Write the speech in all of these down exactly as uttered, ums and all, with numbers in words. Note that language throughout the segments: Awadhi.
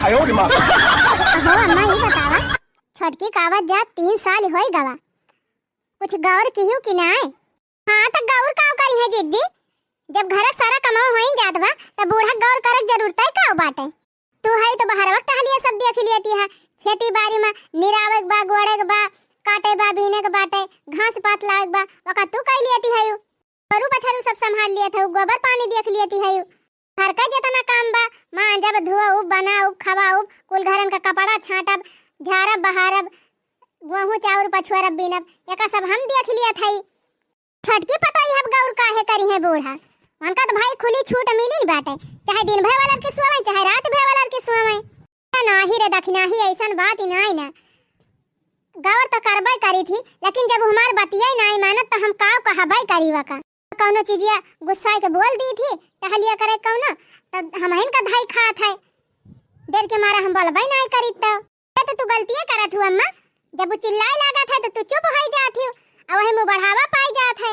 अहो अम्मा, ई बतावा, छोटकी का आवत जात तीन साल होई गवा, कुछ गौर किहू कि नाय? हाँ, त गौर काव करिहैं जिज्जी, जब घरक सारा कमवा होई जात बा, त बूढ़ा गौर करक जरूरत है काव बाटे? तू है तो बहरवा क टहलिया सब देख लियती है, खेती बारी में निरावे के बा, गोड़े के बा, काटे बा, बीने के बाटे, घास पात लावे के बा, ओका तू कई लियती है। गरु बछरू सब संभाल लियत है, गोबर पानी देख लियती है। घर का जितना काम बा, मांजब, धोउब, बनाउब, खवाउब, कुल घरन का कपड़ा छांटब, झारब, बहारब, गोहूं चाउर पछुअरब, बीनब, एका सब हम देख लियत है। छोटकी पतोहिया अब गौर काहे करिहैं बूढ़ा? उनका त भाई खुली छूट मिली न बाटे, चाहे दिन भर वाला के सोवे, चाहे रात भर वाला के सोवे। ए नाहीं रे दखिनाही, अइसन बात ही नाहीं ना। गौर त करबै करी थी, लेकिन जब हमार बतिया ही नाहीं मानत त हम काव कहबै करी वका। कौनो चीजिया गुस्साए के बोल दी थी, टहलिया करे कौनो, त हमहिन का धाई खात है। डर के मारा हम बोलबै नाहीं करी त। ये तो तू गलतिये करत हू अम्मा, जब वो चिल्लाए लागत है तो तू चुप होई जात हू, और वही मुंह बढ़ावा पाई जात है।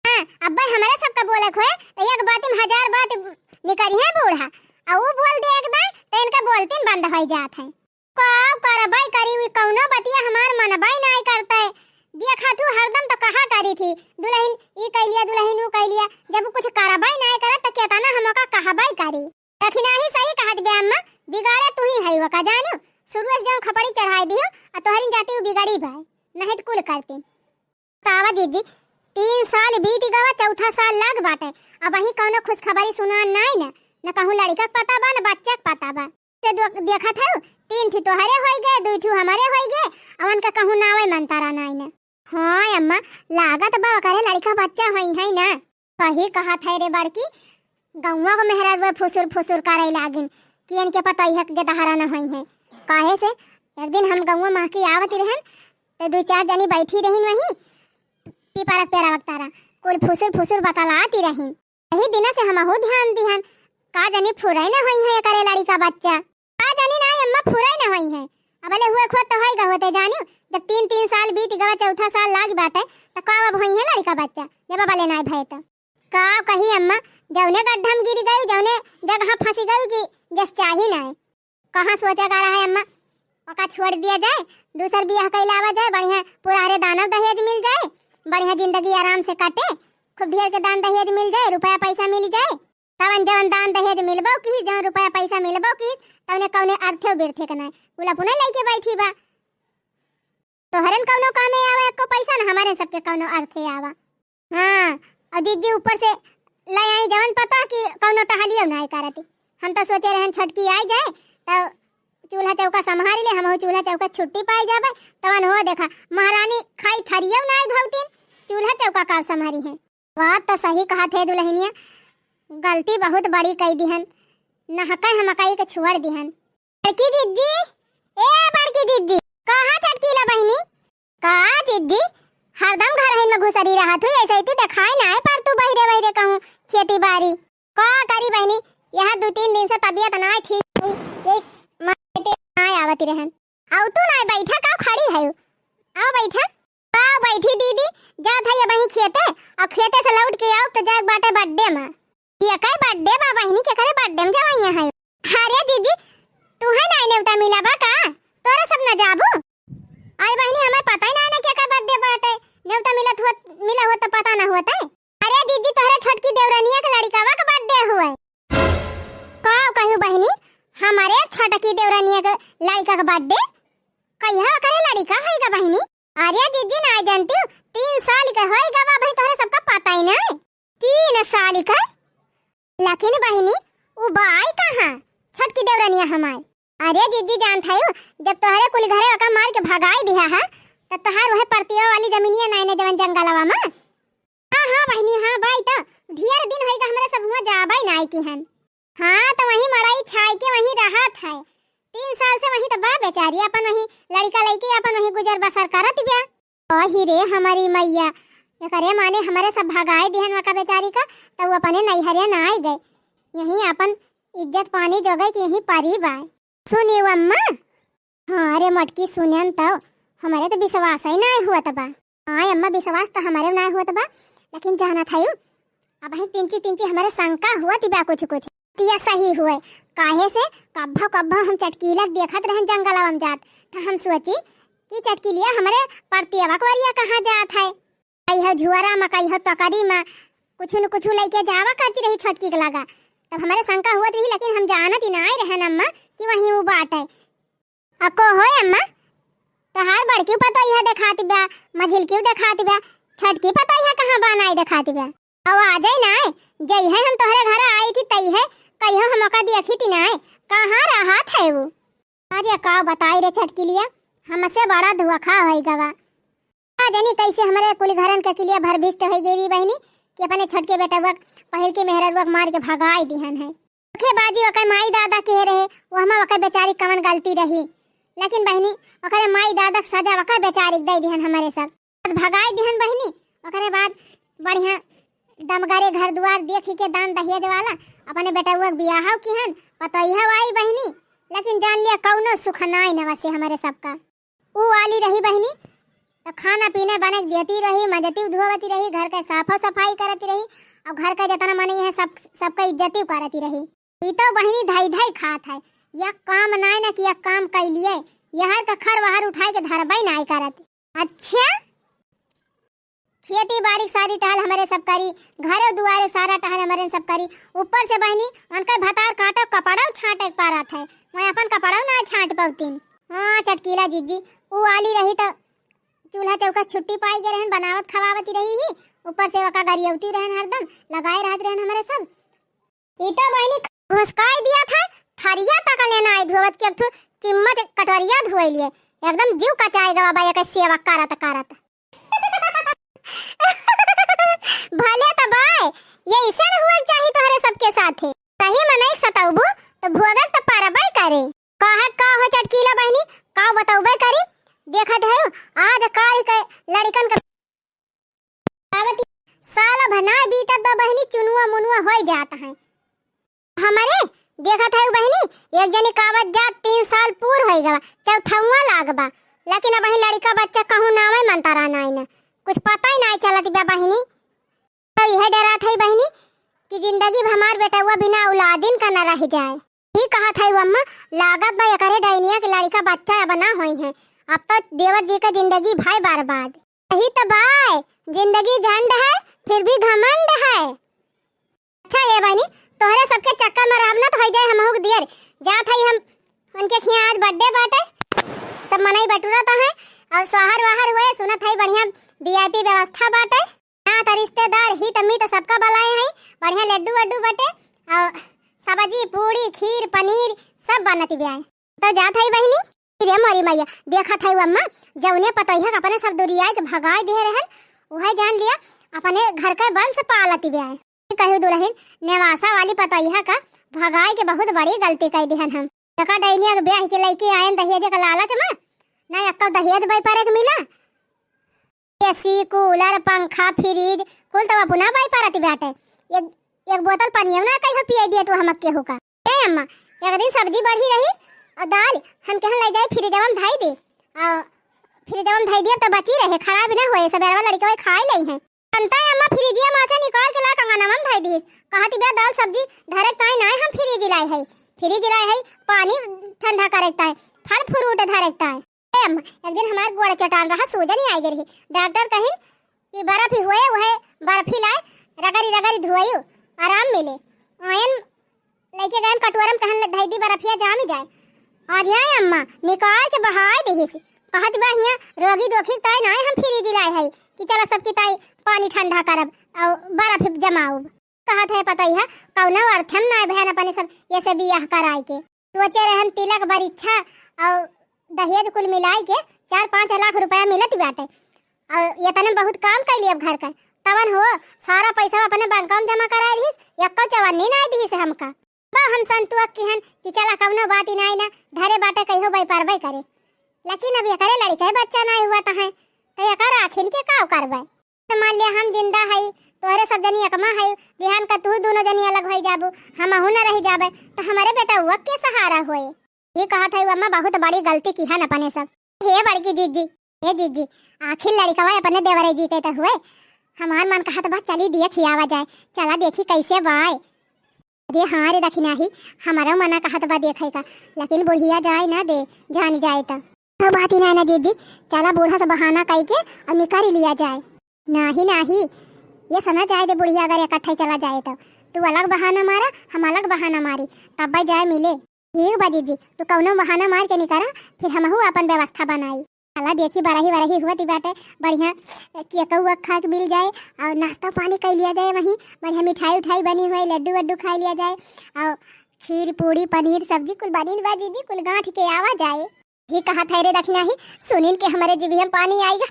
हाँ, अब्बे हमरे सबका बोले खोए तो एक बाती में हजार बात निकरी है बूढ़ा, और वो बोल दे एक दाई तो इनका बोलतीन बंद होई जात है। का करबै करी, वी कौनो बतिया हमार मनबै नाय करत है। देखत हू हरदम तो कहा करी थी, दुलहिन ई कइ लिया, दुलहिन ऊ कइ लिया, जब वो कुछ करबै नाय करत तो केतना हम ओका कहबै करी। दखिनाही सही कहत बे अम्मा, बिगाड़े तू ही है वका जानियो। शुरू से जौन खपड़ी चढ़ाई दियो, आ तोहरिन जाति उ बिगड़ी बाय, नहीं त कुल करती। तावा जिज्जी, तीन साल बीत गवा, चौथा साल लाग बाटे, अबहीं कौनो खुशखबरी सुनान नाई न, न कहूँ लड़िका क पता बा, न बच्चा क पता बा। से दो-, देखत हऊ, तीन ठू तोहरे होई गए, दुई ठू हमरे होई गए, अवन का कहूँ नावे मंतरा नाई न। हाँ अम्मा, लागत बा ओकरे लड़िका बच्चा होइहैं ना। सही कहत है रे बड़की, गौवा क मेहरारुआ फुसुर फुसुर करे लागिन कि इनके पतोहिया क गेदहरा न होइहैं। काहे से एक दिन हम गौवा महकी आवत रहन, त दुई चार जनी बैठी रहिन वहीं पीपरा क पेड़वा क तारा, कुल फुसुर फुसुर बतलाती रहिन। यही दिना से हमहू ध्यान दिहन, का जनी फुरै न होइहैं एकरे लड़िका बच्चा। का जानी ना अम्मा फुरै न होइहैं। अबले हुए खुद तो होई गा होते जानियो, जब तीन तीन साल बीत गवा, चौथा साल लाग बाटे, त का अब होइहैं लड़िका बच्चा, जब अबले नाय भय त। का कही अम्मा, जौने गड्ढा में गिर गई, जौने जगह फंसी गई कि जस चाही नाय। कहाँ सोचा गा रहा है अम्मा, ओका छोड़ दिया जाए, दूसर बियाह कइलावा जाए, बढ़िया पुरहरे दानव दहेज मिल जाए, बढ़िया जिंदगी आराम से कटे, खूब ढेर के दान दहेज मिल जाए, रुपया पैसा मिल जाए। तवन जवन दान दहेज मिलबो किहिस, जवन रुपया पैसा मिलबो किहिस, तवने कौने अर्थे बिरथे के नाय। कुल अपने लइके बैठी बा। तोहरन कौनो कामे आवा एको पैसा, न हमरे सबके कौनो अर्थे आवा। हाँ, और जिज्जी ऊपर से ले आई जवन पता कि कौनो टहलियो नाय करती। हम तो सोचे रहन छोटकी आई जाए, तो चूल्हा चौका संभारी ले, हमहू चूल्हा चौका छुट्टी पाई जाबे। तवन हो देखा, महारानी खाई थरियो नाय धौतीन, चूल्हा चौका का संभारी है। बात तो सही कहत है दुलहिनिया, गलती बहुत बड़ी कई दिहन, नहकई हमकई के छोड़ दिहन। बड़की जिज्जी, ए बड़की जिज्जी, कहाँ चटकीला बहिनी? का जिज्जी, हरदम घरहिन में घुसरी रहत हुई, ऐसे ही देखाई नाय पर तू बहिरे बहिरे कहूँ खेती बारी। का करी बहिनी, यह दू तीन दिन से तबियत नाय ठीक हुई, ये मारे नाय आवत रहन। आउ तू नाय बैठा, का खड़ी है? आउ बैठा। का बैठी दीदी, जात है अबहीं खेते, और खेते से लौट के आउब तो जाए बाटे birthday में। ये कई birthday बा बहिनी, के करे birthday में जावइया है? अरे दीदी, तू है ना नेवता मिला बा का? तोरे सब न जाबू? अरे बहिनी, हमें पता ही ना है ना के का birthday बाटे। नेवता मिलत हुआ, मिला हुआ तो पता ना हुआ तै। अरे दीदी, तोहरे छोटकी देवरनिया के लड़िकावा के birthday हुआ। का कहू बहिनी, हमारे छोटकी देवरनिया के लड़िका के birthday? कहिया ओकरे लड़िका होइगा बहिनी? अरे जिज्जी, नाय जानती हूँ, तीन साल के होइगा बा, अबहीं तोहरे सबका पता ही नाय। तीन साल के? लेकिन बहिनी, उ बाई कहाँ, छोटकी देवरनिया हमार? अरे जिज्जी, जानत हयू, जब तोहरे कुल घरे ओका मार के भगाई दिहा है, तब तोहार वह परतिया वाली जमीनिया नाय ने, जवन जंगलवा में। हाँ, हाँ बहिनी, हाँ बाई, तो ढेर दिन होइगा हमरे सब हुआं जाबे नाय किहन। हाँ, तो वहीं मड़ई छाई के वहीं रहत है। तीन साल से वहीं तो बा बेचारी, अपन वहीं लड़िका लइके अपन वहीं गुजर बसर करत बिया। ओही रे हमारी मैया, एकरे माने हमरे सब भगाए दिहन वका बेचारी का, तो वो अपने नैहरे ना आई गए। यहीं अपन इज्जत पानी जोगे कि यहीं परी बाय। सुनियो अम्मा। हाँ रे मोटकी, सुनन तो हमरे तो विश्वास ही नाय हुअत बा। हाँ अम्मा, विश्वास तो हमरे नाय हुअत बा, लेकिन जानत हयू, अबहीं तिंची तिंची हमरे शंका हुअत बा कुछ कुछ। तिया सही हुए, काहे से कब्बो कब्बो हम चटकीला देखत रहन जंगलवा में जात, त हम सोची कि चटकीलिया हमरे परतियवा कवरिया कहाँ जात है। कहियो झुअरा में, कहियो टोकरी में, कुछु न कुछु लइके जावा करती रही छोटकी के लगा। तब हमरे शंका हुअत रही, लेकिन हम जानत ही नाई रहन अम्मा कि वहीं उ बाटे। अको होय अम्मा, तोहार बड़की पतोहिया देखात बा, मझिलकी देखात बा, छोटकी पतोहिया कहाँ बा, नाई देखात बा। अब आ जाई नाई, जइहे हम तोहरे घर आई थी तइहे, कहियो हम ओका देखी थी नाई, कहाँ रहत है उ? अरे का बताई रे चटकिलिया, हमसे बड़ा धोखा होई गवा। का जानी कैसे हमरे कुल घरन के किलिया भरभिष्ट होई गई बहिनी कि अपने छोटके बेटवा पहिल के मेहररुआ के मार के भगाई दिहन है। धोखेबाजी ओकर माई दादा के रहे, वो हमा ओकर बेचारी कवन गलती रही। लेकिन बहिनी, ओकरे माई दादा के सजा ओकर बेचारी के दे दिहन हमरे सब। भगाई दिहन बहिनी, ओकरे बाद बढ़िया दमगरे घर दुआर देख के दान दहेज वाला अपने बेटउआ के बियाह किहन, पतोहिया आई बहिनी। लेकिन जान लिया कौनो सुख नाई न वसे हमरे सबका। ऊ वाली रही बहिनी, त खाना पीना बने के देती रही, मजती धोवती रही, घर के साफो सफाई करती रही, और घर का जितना मनई है सब, सबका इज्जती करती रही। ई तो बहिनी धई धई खात है, या काम नाय ना कि या काम कैलिए, यहर का खर वहर उठाई के धरबई नाय करत। अच्छा, खेती बाड़ी सारी टहल हमरे सब करी, घरे दुआरे सारा टहल हमरे सब करी। ऊपर से बहिनी उनके भतार काटो कपड़ो छाटे के पारत है, मैं अपन कपड़ो ना छाट पौतीन। हाँ चटकीला जिज्जी, ऊ आली रही तो चूल्हा चौका छुट्टी पाई गए रहन, बनावत खवावत ही रही ही। ऊपर से वका गरियौती रहन, हरदम लगाए रहत रहन हमरे सब। ई तो बहिनी घुसकाई दिया था, थरिया तक लेना आई धोवत के एक ठो चिम्मच कटोरिया धोई लिए। एकदम जीव कचाए गवा बा एकर सेवा करत करत। भले तो बाय, ये ऐसे न हुआ चाही तोहरे सबके साथे। सही में नहीं सतौबू तो भोगक तो परबे करे। काहे का हो चटकीला बहिनी, का बतौबे करी? देखत है आज काल के लड़कन के साला भनाए बीतत बा बहिनी, चुनुआ मुनुआ होई जात है। हमरे देखत है बहिनी, एक जनी कावत जात तीन साल पूर होई गवा, चौथौवा लाग बा, लेकिन अब वही लड़का बच्चा कहूँ नामे मनता रहना है ना, कुछ पता ही नाई चलत बा बहिनी। तो यह डरात है बहिनी कि जिंदगी भर हमार बेटउआ बिना औलादिन का न रह जाए। ही कहत है अम्मा, लागत बा एकरे डैनिया के लड़का बच्चा अब ना होई है, अब तो देवर जी का जिंदगी भाई बर्बाद। यही तो बाय, जिंदगी झंड है, फिर भी घमंड है। अच्छा हे बहिनी, तोहरे सबके चक्कर में रहब ना तो होई जाए हमहू के दियर। जात हई हम उनके खियाँ, आज birthday बाटे, सब मनई बटुरत है और सोहर वाहर हुए, सुनत हई बढ़िया VIP व्यवस्था बाटे। नात रिश्तेदार हित मीत सबका बुलाए हई, बढ़िया लड्डू वड्डू बाटे और सब्जी पूड़ी खीर पनीर सब बनत बियाए। तो जात हई बहिनी। रे मोरी मैया, देखत हई अम्मा, जौने पतोहिया के अपने सब दुरियाई के भगाई दिहे रहन, उहे जान लिया अपने घर का वंश पालत बियाए। कहू दुलहिन, नेवासा वाली पतोहिया का भगाई के बहुत बड़ी गलती कई दिहन हम। एका डैनिया के ब्याह के लइके आयन दहेजे का लालच में, ना एक्को दहेज बई परे के मिला। AC, cooler, पंखा, fridge, कुल तो अपना बाई परत बाटे। एक, एक बोतल पनियो ना कहियो पिए दिए तू हमक केहू का। ए अम्मा, एक दिन सब्जी बढ़ी रही और दाल हम कहन ले जाई फ्रिजवा में धई दे। और फ्रिजवा में धई दिए तो बची रहे, खराब ना होए, सबेरवा लड़के खाए लई हैं। अंता अम्मा फ्रिजिया में से निकाल के ला कंगनवा में धई दीस। कहती बे दाल सब्जी धरे ताई नाय हम फ्रिज लाई है, फ्रिज लाई है पानी ठंडा करे ताई, फल फ्रूट धरे ताई। ए अम्मा, एक दिन हमार गोड़ चटान रहा, सूजन ही आई गई रही। डॉक्टर कहिन कि बर्फ ही हुए, वह बर्फ ही लाए, रगड़ी रगड़ी धोइयो, आराम मिले। आयन लइके गए कटोरम, कहन धई दी बर्फिया जामी जाए। और यहाँ अम्मा निकाल के बहाए देहिस। कहत बा हियाँ रोगी दोखी ताई नाय हम फ्रिज लाए है कि चलो सबकी ताई पानी ठंडा करब और बर्फ जमाउब। कहत है पतोहिया, कौनो अर्थ हम नाय बहन अपने सब ये से बियाह कराए के। सोचे रहन तिलक बरिच्छा और दहेज कुल मिलाई के चार पाँच लाख रुपया मिलत बाटे। और ये तने बहुत काम कैली अब घर का। तवन हो सारा पैसा अपने बैंक में जमा कराए रहीस, एक्को चवन्नी नाय दीस हमका। बा हम संतुआ किहन कि चला कौनो बात ही नाय ना, धरे बाटे कहियो बई परबे करे। लेकिन अब एकरे लड़के बच्चा नाय हुआ तहे, तो एकर आखिन के काव करबे? तो मान लिया हम जिंदा हई, तोहरे सब जनी एकमा हई, बिहान का तू दोनों जनी अलग होई जाबू, हमहू न रह जाबे, तो हमारे बेटउआ के सहारा होए। ये कहत है अम्मा बहुत बड़ी गलती किहन अपने सब। हे बड़की जीजी, हे जीजी, आखिर लड़कवा अपने देवरे जी के तो हुए। हमार मन कहत बा चली दिए खियावा जाए, चला देखी कैसे बाय। अरे हाँ रे दखिनाही, हमरो मना कहत बा देखे का, लेकिन बुढ़िया जाए ना दे, जान जाए त। तो बात ही ना ना जीजी, चला बूढ़ा से बहाना कई के अउ निकरी लिया जाए। नाही नाही, ये सना जाए दे बुढ़िया, अगर इकट्ठे चला जाए तो। तू अलग बहाना मारा, हम अलग बहाना मारी, तब जाए मिले। ठीक बा जीजी, तू कौनो बहाना मार के निकरा, फिर हमहू अपन व्यवस्था बनाई। चला देखी, बरही वरही हुआ ती बाटे, बढ़िया केक उक खा के मिल जाए अउ नाश्ता पानी कई लिया जाए वहीं, बढ़िया मिठाई उठाई बनी हुई, लड्डू वड्डू खा लिया जाए अउ खीर पूड़ी पनीर सब्जी कुल बनिन बा जीजी, कुल गांठ के आवा जाए। ही कहत है रे दखिनाही, सुनिन के हमरे जीभिया में पानी आइगा,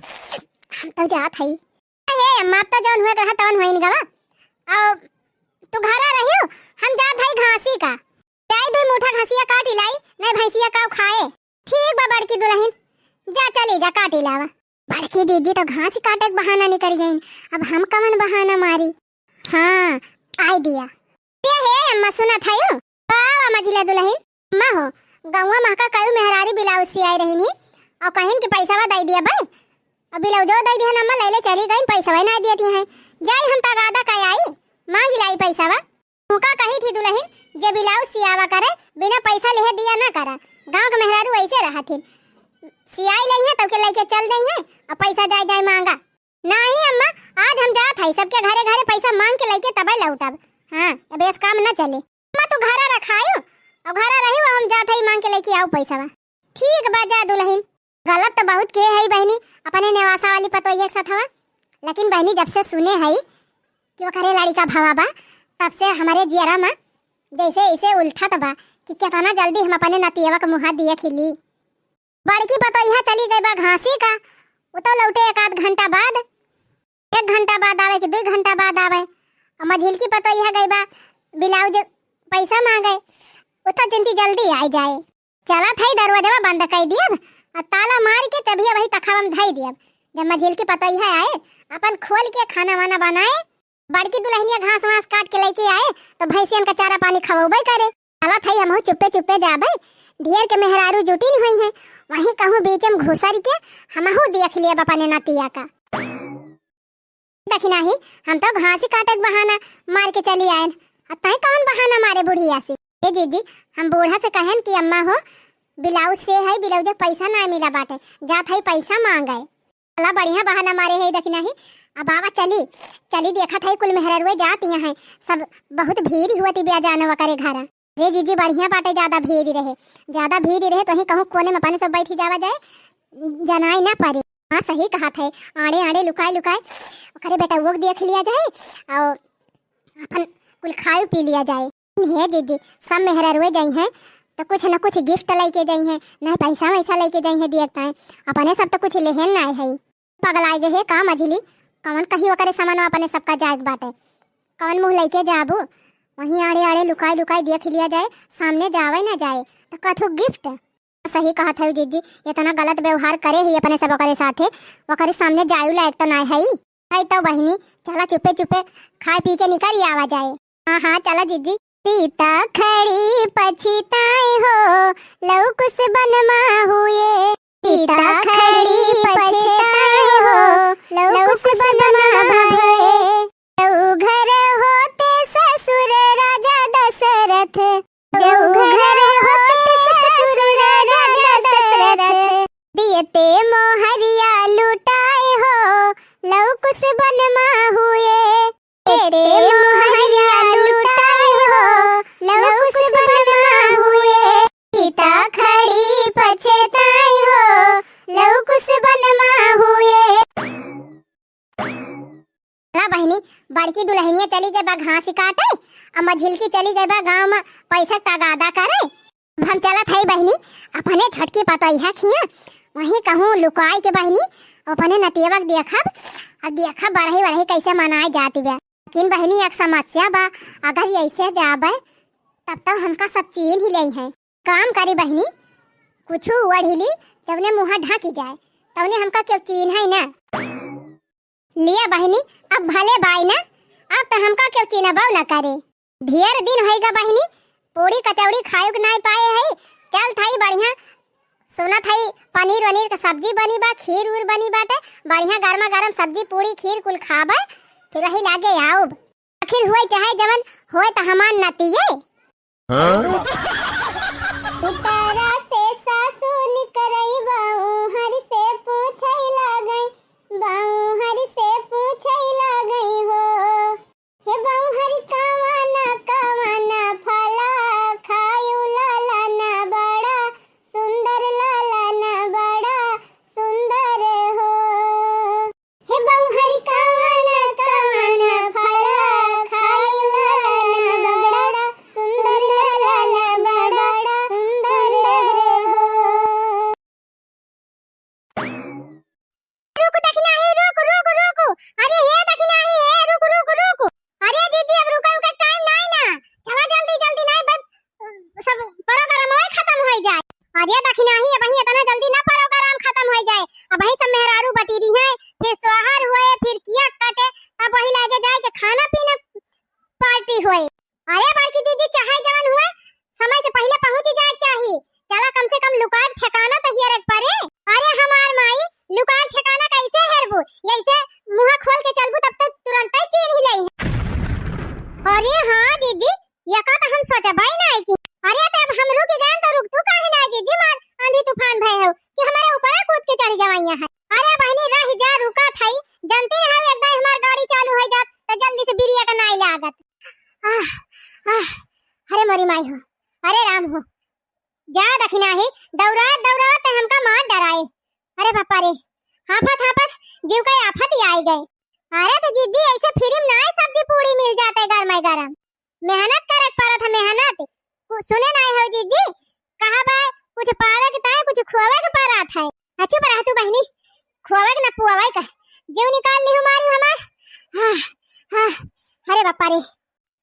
हम तो जात है। हे अम्मा, अब तो जौन हुए कहा तौन होइन गवा। अउ तू घरा रहियो, हम जात है घासी का। जाई दुई मुठा घासिया काटी लाई, नहीं भैंसिया काउ खाए। ठीक बा बड़की दुलहिन, जा चली जा काटी लावा। बड़की जीजी तो घास काटे के बहाना निकरी गईन, अब हम कवन बहाना मारी? हाँ, idea। ते हे अम्मा सुनत हयू? का वा मझिला दुलहिन? अम्मा हो, गौवा महका कयू मेहरारी ब्लाउज सियाई रहिन ही, अउ कहिन कि पैसावा दई दिया भाई, अउ ब्लाउजो दई दिहन अम्मा, लैले चली गईन, पैसावा ना दियती हैं। जाई हम तगादा का आई, मांगी लाई पैसावा। उनका कही थी दुलहिन, जे ब्लाउज सियावा करे, बिना पैसा लेहे दिया ना करा। गांव के मेहरारू ऐसे रहथिन, सियाई लई है तो के लइके चल दई है, अउ पैसा जाए जाए मांगा। नाही अम्मा, आज हम जात हई, सबके घरे घरे पैसा मांग के लइके तबे लौटब। हाँ, अब ऐस काम न चले। अम्मा तू घरा रखायू, अउ घरा रही हम जात हई मांग के लइके आऊ पैसा। ठीक बा जा दुलहिन। गलत तो बहुत के है बहनी, अपने नेवासा वाली पतोहिया के साथ हवा, लेकिन बहनी जब से सुने है कि ओकरे लड़िका भवा बा, तब से हमरे जियरा में जैसे ऐसे उलथत बा कि केतना जल्दी हम अपने नतियवा के मुँह दिए खिली। बड़की पतोहिया चली गई बा घासी का, उ तो लौटे एक आध घंटा बाद, एक घंटा बाद आवे कि दुई घंटा बाद आवे। अउ मझिलकी पतोहिया गई बा ब्लाउज पैसा मांगे, उ तो जिनती जल्दी आई जाए। चलत हई दरवाजवा बंद कई दियब, अउ ताला मार के चबिया वही तखावा में धई दियब। जब मझिलकी पतोहिया आए, अपन खोल के खाना वाना बनाए। बड़की दुलहिनिया घास वास काट के लइके आए, तो भैंसियन का चारा पानी खवौबे करे। चलत हई हमहू चुप्पे चुप्पे जाबे, ढेर के मेहरारू जुटिन हुई हैं, वहीं कहूँ बीच में घुसर के हमहू देख लेब अपने नतिया का। दखिनाही, हम तो घास ही काटे के बहाना मार के चली आयन, अउ तैं कौन बहाना मारे बुढ़िया से? ए जीजी, हम बूढ़ा से कहन कि अम्मा हो, ब्लाउज से है, ब्लाउज के पैसा ना मिला बाटे, जात हई पैसा मांगे। चला बढ़िया बहाना मारे है दखिनाही। अब आवा चली, चली देखत है कुल मेहररुए जात यहाँ है, सब बहुत भीड़ हुआ ती ब्याजानवा करे घरा। रे जीजी बढ़िया बाटे, ज्यादा भीड़ रहे, ज्यादा भीड़ रहे तो ही कहूँ कोने में अपने सब बैठी जावा जाए, जनाई ना पड़े। हाँ सही कहत है, आड़े आड़े लुकाए लुकाए ओकरे बेटउओ के देख लिया जाए अउ अपन कुल खाए पी लिया जाए। हे जीजी, सब मेहररुए जाई हैं तो कुछ न कुछ gift लइके जाई हैं, नहीं पैसा वैसा लइके जाई हैं दिए ताए। अपने सब तो कुछ लेहन ना है। पगलाए गए है का मझिली? कवन कही ओकरे सामान अपने सबका जाए के बाटे? कवन मुँह लइके जाबू? वहीं आड़े आड़े लुकाए लुकाए देख लिया जाए, सामने जावे ना जाए तो कथू gift। सही कहत है जीजी, इतना गलत व्यवहार करे ही अपने सब ओकरे साथे, ओकरे सामने जायु लायक तो ना है। है तो बहिनी, चला चुपे चुपे खाए पी के निकल आवा जाए। हाँ हाँ चला जीजी। सीता खड़ी पछिताए हो, लव कुस बनमा हुए। सीता खड़ी पछिताए हो, लव कुस बनमा भए। जऊ घर होते ससुर राजा दशरथ, जऊ घर होते ससुर राजा दशरथ, दियते मोहरिया लुटाए हो, लव कुस बनमा हुए। दियते मोहरिया लुटाए हो, लव कुस बनमा हुए। सीता खड़ी पछताई हो, लव कुस बनमा हुए। ला बहिनी, बड़की दुलहिनिया चली गई बा घास काटे, अउ मझिलकी चली गई बा गाँव में पैसा तगादा करे। अब हम चलत हई बहिनी, अपने छोटकी पतोहिया खिया, वहीं कहूँ लुकाई के बहिनी, अपने नतियवा के देखब, अउ देखब बरही वरही कैसे मनाए जाती बा। लेकिन बहिनी एक समस्या बा, अगर ऐसे जाबे तब तो हमका सब चीन्ह ही लेई हैं। काम करी बहिनी, कुछ ओढ़ी ली, जवने मुँह ढाकी जाए, तवने हमका केहू चीन्हे ना। लिया बहिनी, अब भले बाई ना, अब तो हमका केहू चीन्हबो ना करे। ढेर दिन होइगा बहिनी, पूड़ी कचौड़ी खाए के नाई पाए है। चल थाई बढ़िया, सुना थाई पनीर वनीर के सब्जी बनी बा, खीर उर बनी बाटे, बढ़िया गर्मा गर्म सब्जी पूड़ी खीर कुल खाबे, फिर वही लागे आउब। आखिर होए चाहे जवन होए त हमार नाती ये। हाँ? इतारा से सासु निकरई बउहर से पूछै लागई, बउहर से पूछै लागई हो। हे बउहर कवन कवन फला खायु ललन बड़ा सुंदर ललन बड़ा सुंदर हो। हे बउहर कवन कवन फला खायु ललन बड़ा सुंदर ललन बड़ा सुंदर हो। रुक दखिनाही, रुक, रुक, रुक। अरे हे दखिनाही, हे रुक, रुक, रुक। अरे दीदी, अब रुका, रुका, टाइम नाई ना। चला जल्दी, जल्दी नाई, बस सब प्रोग्राम खत्म हो जाए। अरे दखिनाही, अबहीं इतना जल्दी ना प्रोग्राम खत्म हो जाए। अबहीं सब मेहरारू बटीरी हैं, फिर सोहर हुए, फिर किया कटे, तब वही लागे जाए के खाना पीना पार्टी होए। अरे बड़की दीदी, चाहे जवन हुए, समय से पहिले पहुँची जाए के चाही। चला कम से कम लुकाए ठिकाना तो हियरे के परे। अरे हमार माई, लुकाए ठिकाना कैसे हेरबू? यैसे मुँह खोल के चलबू तब तो तुरंत ही चीन्ह ही लेई है। अरे हाँ दीदी, यका तो हम सोचबे नाई की। अरे तो अब हम रुक गए तो रुक तू काहे ना दीदी, मार आंधी तूफान भय हो कि हमारे ऊपर कूद के चढ़ जवाइया है। अरे बहनी रह जा, रुका थाई, जानती रहो एक दाई हमार गाड़ी चालू हो जात तो जल्दी से बिरिया का नाई लागत। आह, आह, अरे मोरी माई हो, अरे राम हो, जा दखिनाही, दौड़ात दौड़ात ते हमका मार डराए। अरे बापा रे, हाफत हाफत जीव का आफत ही आई गए। अरे तो जीजी, ऐसे फ्री में नाई सब्जी पूड़ी मिल जाते गरम गरम, मेहनत करे के पड़त है, मेहनत। कु-, सुने नाई हो जीजी, कहा बा कुछ पावे के ताई कुछ खुआवे के पड़त है। आ चुप रह तू बहनी, खुआवे के ना पुआवे का, जीव निकाल ली हमारी हमार। हाँ, हाँ, अरे बापा रे।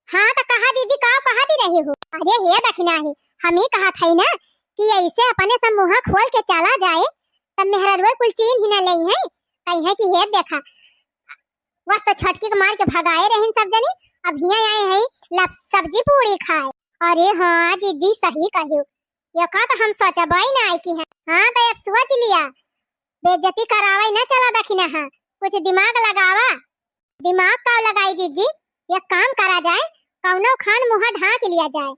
हाँ, तो कहा दीदी, का कहा दी रही हो? अरे हे दखिनाही, हम ही कहा था ना कि ऐसे अपने सब मुँह खोल के चला जाए, तब मेहररुआ कुल चीन्ह ही ना लेई है, कही है कि हे देखा, बस तो छटकी के मार के भगाए रहिन सब जनी, अब हियाँ आए हैं लब सब्जी पूड़ी खाए। अरे हाँ दीदी, सही कहो, यका तो हम सोचबे नाई की है। हाँ, तो अब सोच लिया, बेइज्जती करावे ना चला दखिना है, कुछ दिमाग लगावा। दिमाग का लगाई जीजी, एक काम करा जाए, कौनो खान मुँह ढाँक लिया जाए।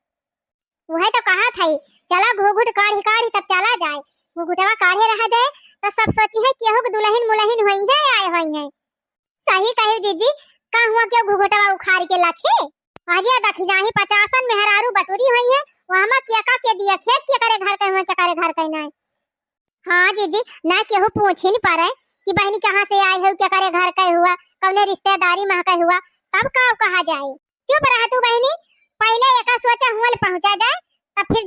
वह तो कहा था, चला घूघूट काढ़ी काढ़ी तब चला जाए, घूघूटवा काढ़े रहा जाए तो सब सोची है केहू के दुलहिन मुलहिन होई है, आए होई है। सही कहे जीजी, का हुआ क्यों घूघूटवा उखाड़ के लखे? अरे दखिनाही, पचासन मेहरारू बटुरी होई है, वहमा केका के दिया खेत के करे घर के हुआ, के करे घर के नाई। हाँ जीजी, ना केहू पूछी न पारे कि बहनी कहाँ से आई हो, केकरे घर के हुआ, कौने रिश्तेदारी में के हुआ, तब का कहा जाए। चुप रह तू बहनी, पहिले एका सोचा हुआँ ले पहुँचा जाए, तब फिर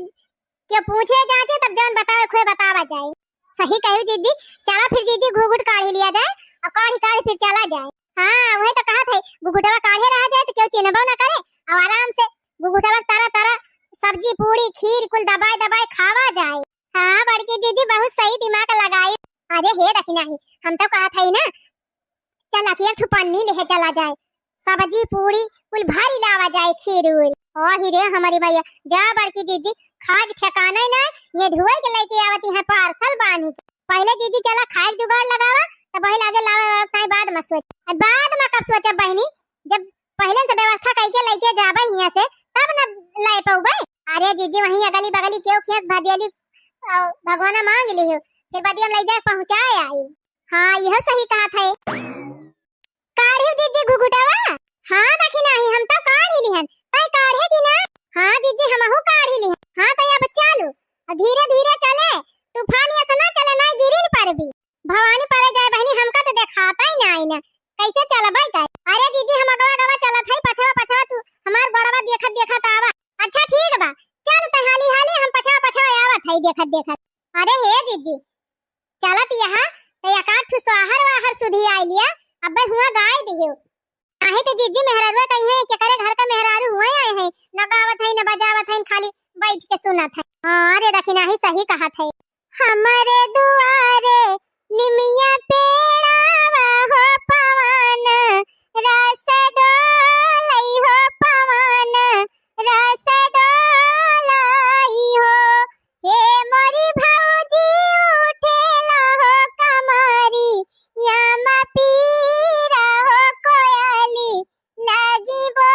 केहू पूछे जाँचे, तब जौन बतावे खोए बतावा जाए। सही कहू जीजी, चला फिर जीजी घूघूट काढ़ी लिया जाए और काढ़ी काढ़ी फिर चला जाए। हाँ, वही तो कहा था, घूघूटवा काढ़े रहा जाए तो केहू चिन्हबो ना करे और आराम से घूघूटवा तारा तारा सब्जी पूड़ी खीर कुल दबाए दबाए खावा जाए। हाँ बड़की जीजी, बहुत सही दिमाग लगाई। अरे हे दखिनाही, हम तो कहा था ही ना, चला कि एक ठो पन्नी लेहे चला जाए, सब्जी पूड़ी कुल भारी लावा जाए, खीर उर। ओ ही रे हमारी मैया, जा बड़की जीजी, खाए के ठिकाना ही ना, ये ढुए के लेके आवती है पार्सल बांधी के। पहिले जीजी चला खाए के जुगाड़ लगावा, तब वही लागे लावे वावे ताई बाद में सोच। अब बाद में कब सोचब बहनी, जब पहिले से व्यवस्था कई के लेके जाबे हियाँ से, तब न ले पउबे। अरे जीजी, वहीं अगली बगली केहू खेत भदेली, अ, भगवाना मांग लिहो, फिर बदिया में ले जाके पहुँचाए आई। हाँ, यह सही कहा था। काढ़ी जीजी घुघुटवा? हाँ दखिनाही, हम तो काढ़ी लिहन। तै काढ़े की ना? हाँ जीजी, हमहू काढ़ी लिहन। हाँ तो अब चालू, धीरे धीरे चले, तूफान ऐसे ना चले, ना गिरी न परबी। भवानी परे जाए बहनी, हमका तो देखाता ही ना आई ना, कैसे चलबे का? अरे जीजी, हम अगवा अगवा चलत हई, पछवा पछवा तू हमार गोड़वा देखत देखत आवा। अच्छा ठीक बा, चल त हाली हाली, हम पछवा पछवा आवत हई देखत देखत। अरे हे जीजी, चलत यहाँ त एक आध ठो सोहर वाहर सुधी आइ लिया, अब्बे हुआ गाय दियो। नाहीं त जीजी मेहररुआ कही है, केकरे घर का मेहरारू हुआ आए हैं, न गावत है, न बजावत है, खाली बैठ के सुनत है। हाँ, अरे दखिनाही सही कहत है। हमरे दुआरे निमिया पेड़ावा हो पवन, रस डोलई हो पवन, रस डोलई हो। हे मोरी भौजी उठेला हो कमरिया मा पीरा हो कोयली, लागी बो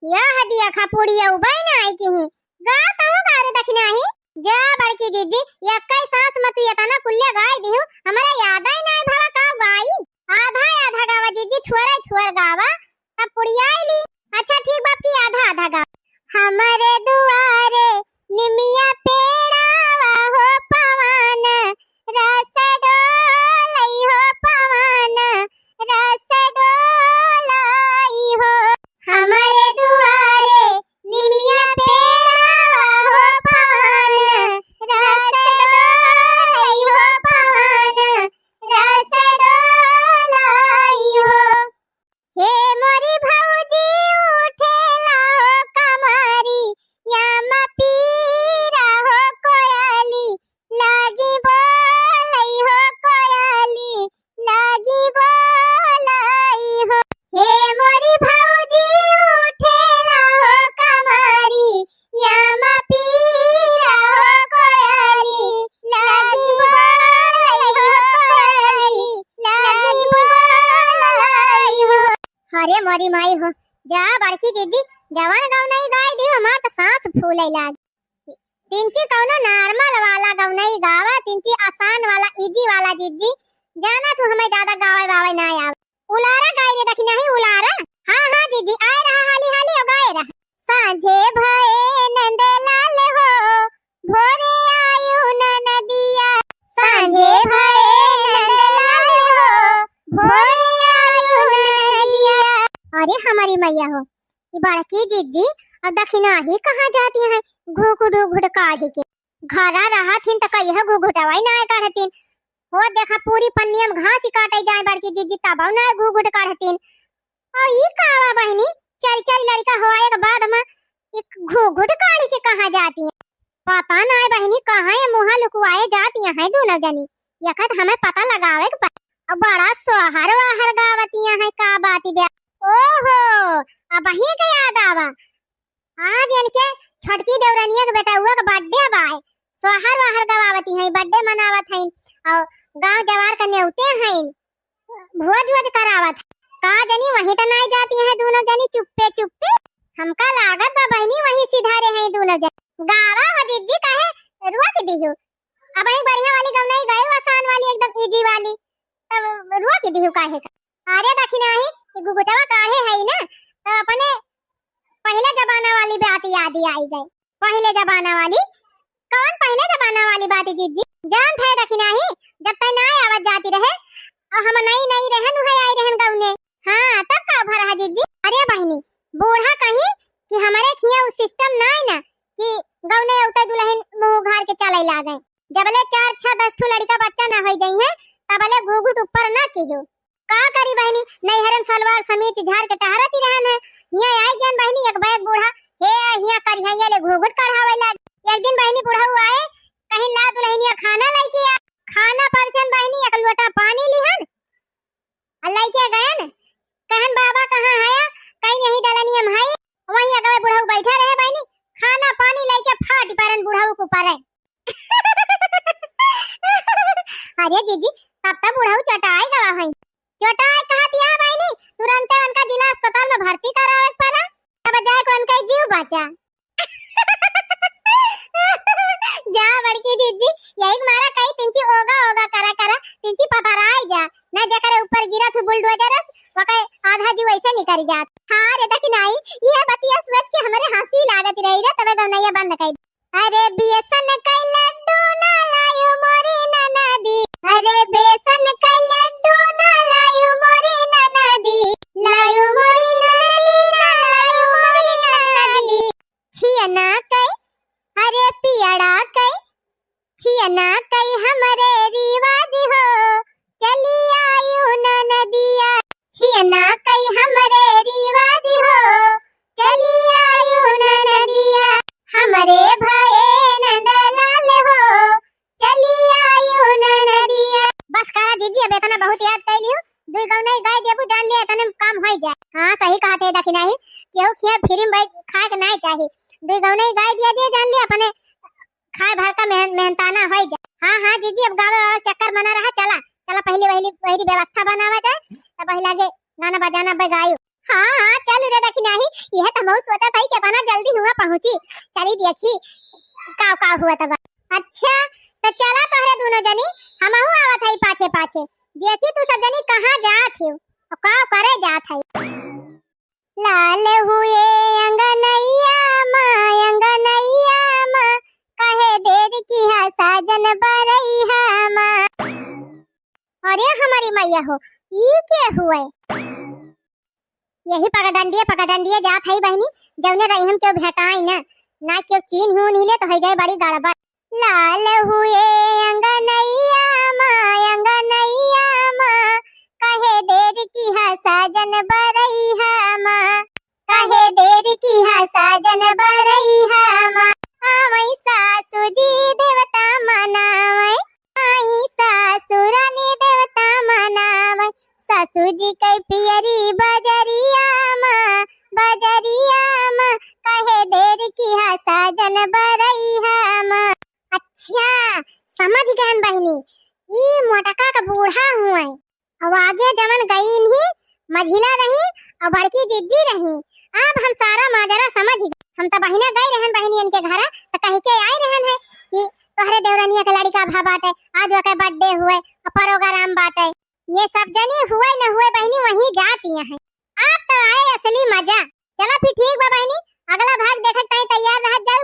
या हदिया खा पुड़िया उबाई ना आई की ही। गा तहु गा रे दखिनाही। जा बड़की जिज्जी, यक्कै सांस में तू एतना कुल्ले गाय दिहु, हमरा याद ही नाई भवा का गाई। आधा आधा गावा जिज्जी, थोड़ा थोड़ा गावा, तब पुड़ियाई ली। अच्छा ठीक बाप की आधा आधा गावा। हमरे दुआरे निमिया पेड़ावा हो पवन, रस डोलई हो पवन, रस डोलई हो। हमरे दुआरे निमिया पेड़ावा हो पवन, रस डोलई हो पवन, रस डोलई हो। हे मोरी भौजी उठेला हो कमरिया मा पीरा हो कोयली लागी बोलई हो कोयली लागी बोलई हो। हे मोरी भौजी उठेला हो कमरिया मा पीरा हो कोयली लागी बोलई हो कोयली लागी बोलई हो। अरे मोरी माई हो, जा बड़की जिज्जी, जवन गवनई गाय दियो, हमार त सांस फूले लाग। तिनची कौनो normal वाला गवनई गावा, तिनची आसान वाला, easy वाला जिज्जी। जाना तू हमें ज्यादा गावे वावे ना आवे। उलारा गाय रे दखिनाही उलारा। हाँ, हाँ जिज्जी, आए रहा हाली हाली और गाए रहा। सांझे भये नंदलाल हो, भोरे आयु ननदिया। सांझे भये नंदलाल हो, भोरे आयु ननदिया। अरे हमारी मैया हो, ई बड़की जिज्जी अब दखिनाही कहाँ जाती हैं? घुघुट घुघुट काढ़ी के घरा रहत हिन त कहियो घुघुटवा ही ना काढ़तिन। हो देखा पूरी पन्निया में घास ही काटे जाए बड़की जिज्जी तबौ ना घुघुट काढ़तिन। और ई कावा बहिनी, चार चार लड़का होए के बाद में एक घुघुट काढ़ी के कहाँ जाती हैं? पता ना है बहिनी कहाँ ये मुँह लुकुआए जाती हैं दोनों जनी। यकत हमें पता लगावे के पड़े। और बड़ा सोहर वाहर गावतिया है का बात बे। ओहो, अब वहीं के याद आवा। आज इनके छोटकी देवरनिया के बेटउआ के birthday बाय, सोहर वाहर गवावती हैं, birthday मनावत हैं और गांव जवार का नेवते हैं, भोज वोज करावत हैं। का जनी वहीं त नाई जाती हैं दोनों जनी चुप्पे चुप्पे। हमका लागत बा बहिनी वहीं सिधारे हैं दोनों जनी। गावा हो जिज्जी काहे रोक दिहु? अब ही बढ़िया वाली गवनई गायो आसान वाली एकदम easy वाली, तब रोक दिहु काहे का? अरे दखिनाही, ई घुघुटवा काढ़े है ना, तो अपने पहले जमाना वाली बात याद ही आई गए। पहले जमाना वाली? कौन पहले जमाना वाली बात है जिज्जी? जानत है दखिनाही, जब तय ना आवत जाती रहे, और हम नई नई रहन हुए आई रहन गौने। हाँ, तब का भरा है जिज्जी? अरे बहिनी, बूढ़ा कहीं कि हमारे खिया उ system ना है ना कि गौने उतर दुल्हन मुँह उघार के चले लागे। जबले चार छह दस ठो लड़का बच्चा ना हो जाई है, तबले घुघुट ऊपर ना किहो। का करी बहिनी, नैहरन सलवार समीज झार के टहरती रहन है। हियाँ आई गयन बहिनी, एक बैग बूढ़ा, हे हियाँ करिहैया ले घुघुट कढ़ावे लाग। एक दिन बहिनी बुढ़ऊ आए, कहिन ला दुल्हनिया खाना लइके आ। खाना परसन बहिनी, एक लोटा पानी लिहन, आ लइके गयन। कहन बाबा कहाँ है? कहिन यही दलनिया में है। वहीं अगवे बुढ़ऊ बैठा रहे बहिनी, खाना पानी लइके फाट परन बुढ़ऊ के ऊपर है। अरे जीजी, तब तो बुढ़ऊ चटाई गवा है। चटाई कहत यहाँ बहिनी, तुरंते उनका जिला अस्पताल में भर्ती करावे के पड़ा, तब जाए के उनका जीव बचा। जा बड़की जीजी, यही मारा कही तिनची ओगा ओगा करा करा, तिनची पपराई जा, ना जकरे ऊपर गिरा थू बुलडोजर, वके आधा जीव ऐसे निकल जात। हाँ रे दखिनाही, ये बतिया सोच के हमरे हंसी लागत रही रे, तबे गौनैया बंद कर। अरे बेसन के लड्डू ना लायो मोरी ननदी, अरे बेसन के लड्डू ना लायो मोरी ननदी, लायो मोरी ननदी, ना लायो मोरी ननदी। छियना के, अरे पियड़ा के, छियना के हमरे रिवाज हो, चली आयु ननदिया। छियना कई हमरे रिवाज हो, चली आयु ननदिया। हमरे भये नंदलाल हो, चली आयु ननदिया। बस करा जीजी, अब इतना बहुत याद कर लियो, दुई गौनई गाय देबू, जान लिया इतने में काम हो जाए। हाँ सही कहत है दखिनाही, केहू खिया free में बैठ खाए के नहीं चाही, दुई गौनई गाय दिया दिए, जान लिया अपने खाए भर का मेहन-, मेहनताना होई जाए। हाँ, हाँ, जीजी, अब गावे वावे चक्कर मना रहा, चला, चला, पहली वहली, वहली व्यवस्था बनावा जाए, तब वही लागे गाना बजाना बे गायु। हाँ, हाँ, चल रे दखिनाही, यह तो हमहू सोचत हई कि अपना जल्दी हुआ पहुँची। चली देखी, काव काव हुआ तब। अच्छा, तो चला तोहरे दुनो जनी, हमहू आवत हई पाछे पाछे। देखी तू सब जनी कहाँ जात हो, और काव करे जात हई। लाल हुए अंगनैया मा, अंगनैया मा, कहे देर किहा साजन बरैहा मा। अरे हमारी मैया हो, ई के हुए? यही पगडंडिये, पगडंडिये जात हई बहिनी, जौने रही हम केहू भेटाई न, ना केहू चीन्ह हून हिले तो होइ जाए बड़ी गड़बड़। लाल हुए अंगनैया मा, अंगनैया मा, कहे देर किहा साजन बरैहा मा, कहे देर किहा साजन बरैहा मा। आवै सासू जी देवता मनावै, आई सासुरानी देवता मनावै, सासू जी कै पियरी बजरिया मा, बजरिया मा, कहे देर किहा साजन बरैहा मा। अच्छा, समझ गहन बहिनी, ई मोटका का बूढ़ा हुए। अब आगे जवन गईन ही, मझिला रही और बड़की जिज्जी रही। अब हम सारा माजरा समझ गए। हम तो बहिना गई रहन बहिनियन के घरा, तो कह के आई रहन है कि तोहरे देवरनिया के लड़का भा बाटे, आज ओके बर्थडे हुए और प्रोग्राम बाटे। ये सब जनी हुए न हुए बहिनी वहीं जाती हैं। अब तो आए असली मजा। चला फिर ठीक बा बहिनी, अगला भाग देखत ताई तैयार रहत जाओ।